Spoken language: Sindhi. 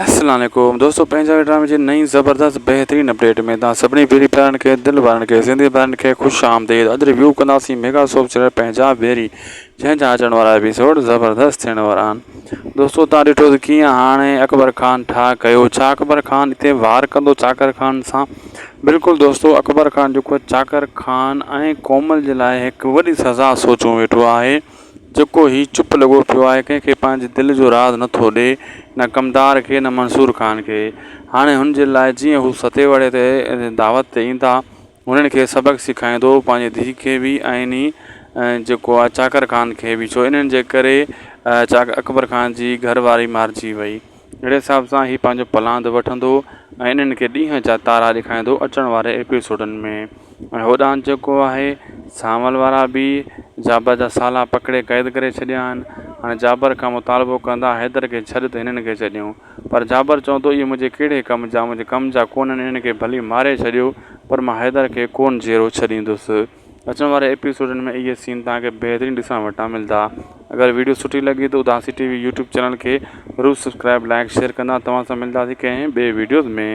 السلام عليڪم دوستو پنهنجا ڊرامي جي نئين زبردست بهترين اپڊيٽ ۾ توهان سڀني پيري پيارن کي دل وارن کي سنڌي ڀائرن کي خوش آمديد اڄ ريويو ڪنداسين ميگا سوپ چينل پنهنجا ويري جنهن جا اچڻ وارا ايپيسوڊ زبردست ٿيڻ وارا آهن دوستو توهان ڏٺو ته ڪيئن هاڻي اڪبر خان ٺاهه ڪيو ڇا اڪبر خان اتي وار ڪندو چاڪر خان سان بلڪل دوستو اڪبر خان جيڪو چاڪر خان ۽ ڪومل جي لاء هڪ وڏي سزا سوچيو ويٺو آهي جيڪو هي چپ لڳو پيو آهي، ڪنهن کي پنهنجي دل جو راز نه ٿو ڏئي، نه ڪمدار کي نه منصور خان کي. هاڻي هن جي لاء جيئن هو ستيوڙي تي دعوت تي ايندا، هنن کي سبق سيکائيندو، پنهنجي ڌيء کي به ۽ ني جيڪو آهي چاڪر خان کي به، ڇو انهن جي ڪري اڪبر خان جي گهر واري مارجي وئي. اهڙي حساب سان هي پنهنجو پلاند وٺندو ۽ انهن کي ڏينهن جا تارا ڏيکاريندو اچڻ واري ايپيسوڊن ۾ ۽ هوڏانهن جيڪو آهي سانول وارا به جابر جا سالا پڪڙي قيد ڪري ڇڏيا آهن هاڻي جابر کان مطالبو ڪندا حيدر کي ڇڏ ته هنن کي ڇڏيون پر جابر چوندو اهي منهنجي ڪهڙي ڪم جا منهنجي ڪم جا ڪونهن انهن کي ڀلي ماري ڇڏيو پر مان حيدر کي ڪونه جيئرو ڇڏيندس. اچڻ واري ايپيسوڊن ۾ اهي سين توهان کي بهترين ڏسڻ وٽان ملدا اگر ويڊيو سٺي لڳي ته اداسي ٽي وي يوٽيوب چينل کي ضرور سبسڪرائب لائڪ شيئر ڪندا توهان سان ملداسين ڪنهن ٻئي ويڊيوز ۾.